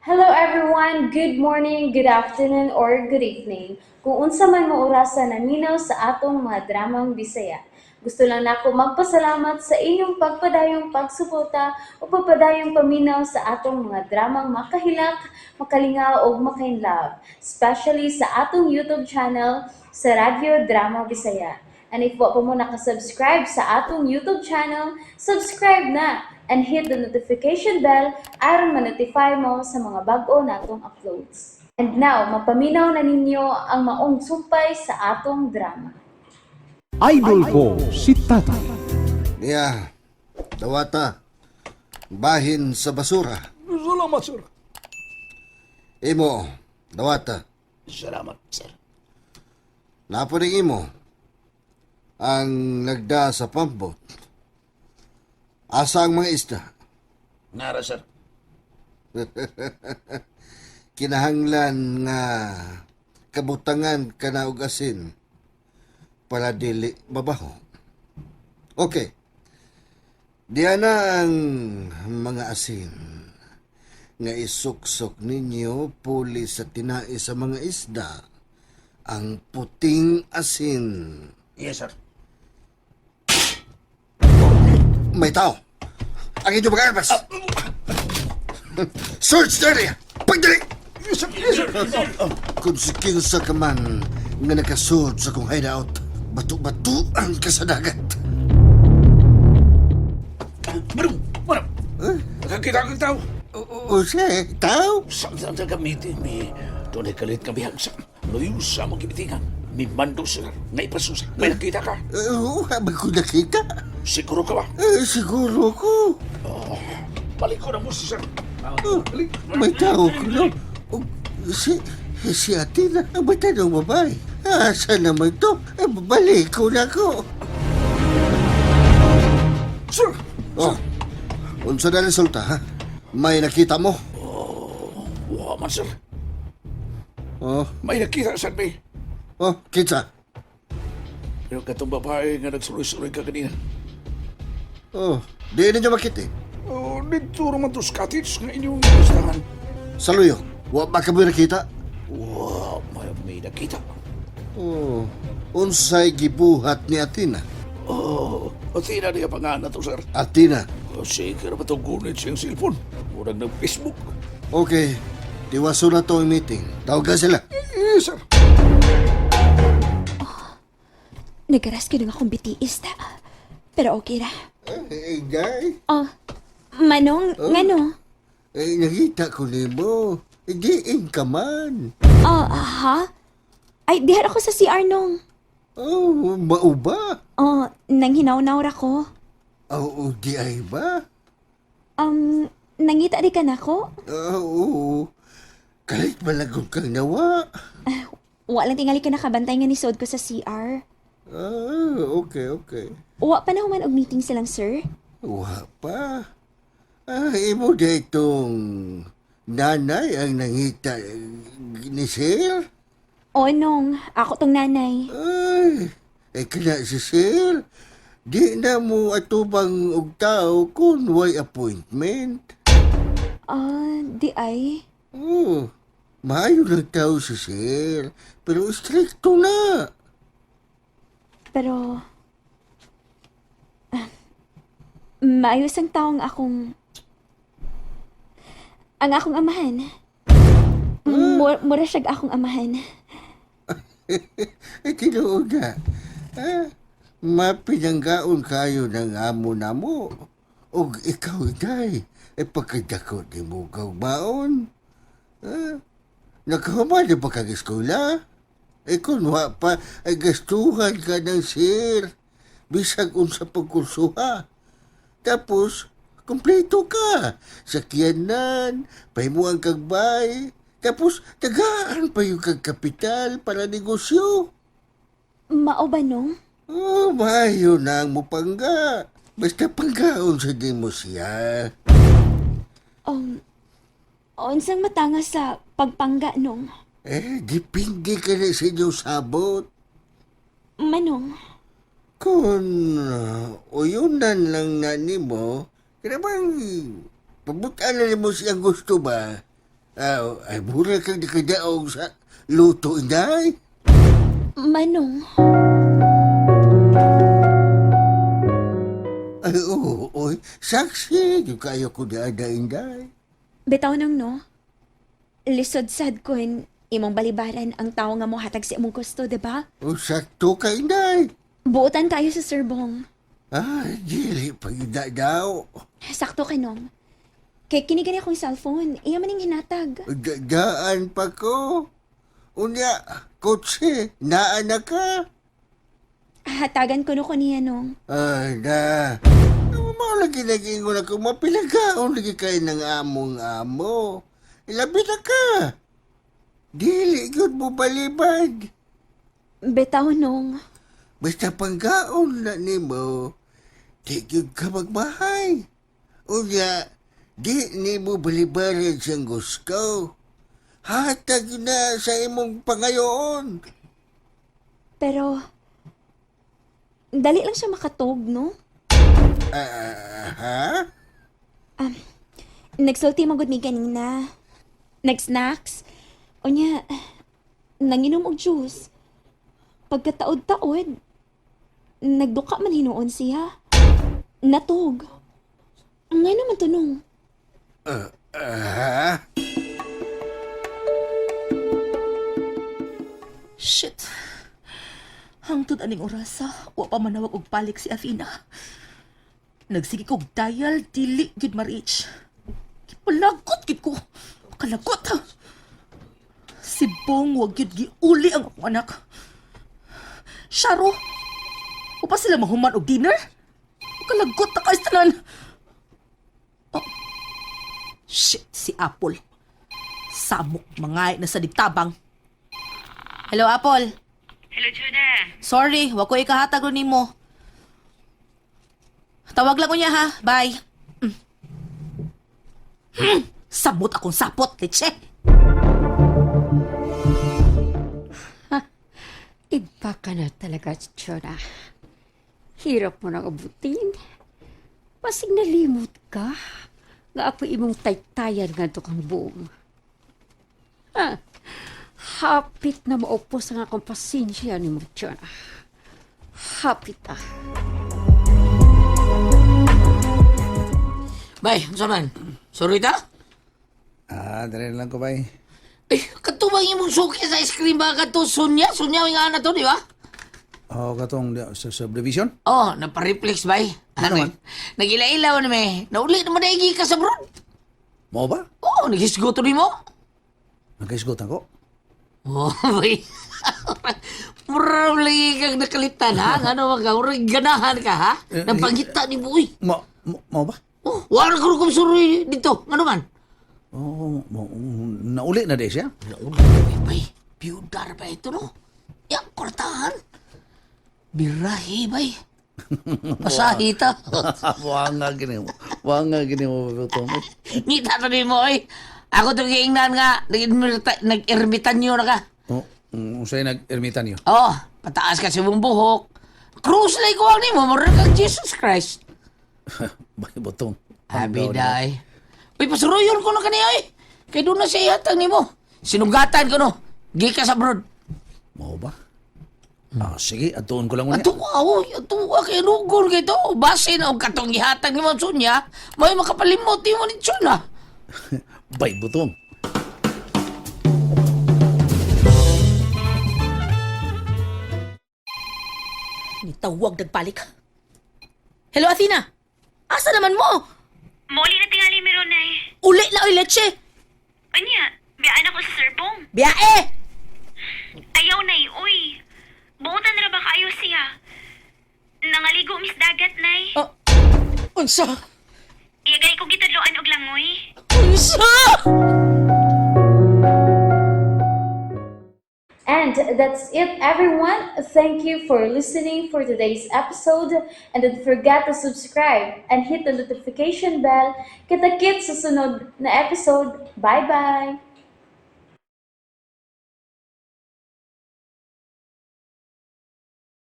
Hello everyone! Good morning, good afternoon, or good evening. Kung unsa man mo orasa naminaw sa atong mga dramang Bisaya. Gusto lang nako magpasalamat sa inyong pagpadayong pagsuporta o pagpadayong paminaw sa atong mga dramang makahilak, makalingaw ug makainlove, especially sa atong YouTube channel sa Radyo Drama Bisaya. And if wa pa mo nakasubscribe sa atong YouTube channel, subscribe na and hit the notification bell aron ma-notify mo sa mga bag-o natong uploads. And now, mapaminaw na ninyo ang maong sumpay sa atong drama. Idol ko si Tatay. Niya, dawata, bahin sa basura. Salamat, sir. Imo, dawata, Salamat, sir. napuning imo, ang nagda sa pampot. Asa ang mga isda? Nara, sir. Kinahanglan nga kabutangan ka na og asin para dili mabaho. Okay. Diyan na ang mga asin nga isuksok ninyo puli sa tinai sa mga isda, ang puting asin. Yes, sir. May tao. Ang inyong mga armas. Search the area. Pagdali! Yes, sir. Yes, sir. Kung si kinsa ka man nga nakasud sa kong hideout, bato-batuan ka sa dagat. Manong, manong. Nakakita kang tao. O, siya, tao? Saan saan sa gamitin? May doon ay kalit kami hagsa. Luyo sa mong gibitingan. May mando, sir. Naipasusa. May nakita ka. Oo, habang ko nakita. Siguro ka ba? Eh, siguro ko. Balik ko na mo, sir. Oh, may tao ko no. Oh, si Athena, ang bata ng babae. Asa naman to? Eh, balik ko na ko. Sir! Oh, unsa na resulta, ha? May nakita mo? Wa man, sir. Oh, May nakita, sir, may. oh, kinsa? Pero katong babae nga nagsuroy-suroy ka kanina. Oh, di ninyo makita. Eh. Oh, dito naman to sa cottage nga inyong gustahan. Sa luyo, wa ba ka mo nakita? Wa, may nakita. Oh, unsay gibuhat ni Athena? Oh, Athena niya pa nga na to, sir. Athena. Oh, sige na ba itong gunit siyang cellphone? Murag ng Facebook. Okay, tiwaso na to ang meeting. Tawagan sila. Yes, sir. Nagaras ko ng akong bitiis ta. Pero okay ra. Eh, Ingay, Oh, Manong, ngano? eh, nakita ko nimo. Diin ka man. Oh, ha? Ay, dihan ako sa CR nong. Oh, mauba. Oh, nang hinaw-naw ra ko. Oh, di ay ba? Nangita di ka nako? Oo. Kalit malagong kang nawa. Wa lang tingali ka nakabantay nga nisod ko sa CR. Ah, okay. Wa pa na human og meeting silang sir. Wa pa. Ah, imo di itong nanay ang nangita ni sir? Oh, nong, ako tong nanay. Ay, eh kina si sir. Di na mo atubang og tao kung way appointment. Ah, di ay. Oh, maayo lang tao si sir, pero stricto na. Pero maayos ang taong ang akong amahan. Mura siyag akong amahan. Eh, tinuod na. Ah, mapinanggaon kayo ng amo namo. Og ikaw, day, eh pagkadako ni mo baon. Ah, nakahuman na ba kang eskwela? Eh kung wa pa, ay gastuhan ka ng sir. Bisag unsa pagkursuha. Tapos, kumpleto ka. Sakyanan, pahimuan kag bay. Tapos, tagaan pa yung kag kapital para negosyo. Mao ba nong? Oh, maayo na ang mupangga. Basta panggaon sa di mo siya. Unsang matanga sa pagpangga nong? Eh, depende ka na sa inyong sabot. Manong, Kung uyunan lang na nimo, kaya bang pabutan na nimo siyang gusto ba? Ay, mura kang nakadaog sa luto, inday. Manong, Ay, oo, oy, saksi, yung kayo ko na inday. Bitaw nang no. Lisod sad kun imong balibaran ang tao nga mohatag sa imong gusto, diba? O, sakto ka, inday. Buotan kayo sa Sir Bong. Ay, dili pa yun na daw. Sakto ka nong. Kay kini gani akong cellphone, iya maning hinatag. Daan pa ko. Unya, kotse, naan na ka. Hatagan ko no ko niya nong. Ay, na. Mao lagi nag-ingon ako, mapilagaon lagi kayo ng among amo. Ilabi na ka. Dili, yun mo balibad. Bitaw nong. Basta panggaon na nimo, di gyud ka magmahay. Unya, di nimo balibaran siyang gusto. Hatag na sa imong pangayoon. Pero dali lang siya makatog, no? Ah, ha? Nagsulti mo gud mi kanina. Nag-snacks. Unya, nanginom og juice. Pagkataod-taod, nagduka man hinuon siya. Natog. Ngay naman to nung. Ah, ha? Shit. Hangtod aning orasa, wa pa manawag og balik si Athena. Nagsige kog dial, dili gyud ma-reach. Gipalagot gyud ko. Kalagot. Si Bong wa gyud giuli ang akong anak. Sharo, wa pa sila mahuman og dinner? Kalagot na kaayo tanan. Oh. Shit, si Apple. Samok mga na sa digtabang. Hello, Apple. Hello, Judah. Sorry, wa ko ikahatag ron nimo. Tawag lang ko niya ha. Bye. Mm. Samot akong sapot, leche. Iba ka na talaga, Jonah. Hirap mo nang abutin. Pasig nalimot ka. Nga ako imong taytayan nga to kang buong. Ha? Hapit na maupos ang akong pasensya ni mo, Jonah. Hapit ah. Bay, unsa man? Sorry ta? Ah, dali na lang ko, bay. Eh, kadto bang imong suki sa ice cream ba kadto Sonya? Sonya nga na to, di ba? Oh, katong sa subdivision? Oh, napareflex bay. Ano man? Nagila-ilaw na may. Nauli naman na ka sa abroad. Mao ba? Oh, naghisgo to nimo. Nagkaisgutan ko. Oh, bay. Mura lagi kang nakalitan ha. Ano ba ka? Mura ganahan ka ha? Eh, Nagpangita ni Buoy. Mao ba? Oh, wala ko kung suroy dito. Ano man? Oh, mo, nauli na di siya. Nauli bay, bay. Biyudar ba ito no? Ya, kwartahan. Birahe bay. Pasahi ta. Wanga gini mo. Wanga gini mo, Tom. Ngita to ni mo oy. Ako to giingnan nga nag-ermitanyo na ka. Oh, unsay nag-ermitan niyo? Oh, pataas ka sa imong buhok. Krus lay ko ang nimo, mura kang Jesus Christ. Bay, botong. Abi day. Uy, pasuruyon ko na kaniya oy. Kay doon na siya ihatag nimo. Sinugatan ko no. Gika sa abroad. Mao ba? Ah, sige, atuon ko lang unya. Ato ka, oy. Ato ka, kay nugol kay to. Basin, og katong ihatag nimo sunya, may makapalimot nimo ni Chuna. Bay, botong. Nitawag nagbalik. Hello, Athena. Asa naman mo? Muli na tingali mi Ronay. Uli na oy leche. Unya, biyaan ako sa Sir Bong. Biyae! Ayaw nay, uy. Buotan ra ba kayo siya? Nangaligo mis dagat nay. Oh, unsa? Iyagay ko gitudloan og langoy. Unsa? And that's it, everyone. Thank you for listening for today's episode. And don't forget to subscribe and hit the notification bell. Kita-kits sa sunod na episode. Bye-bye!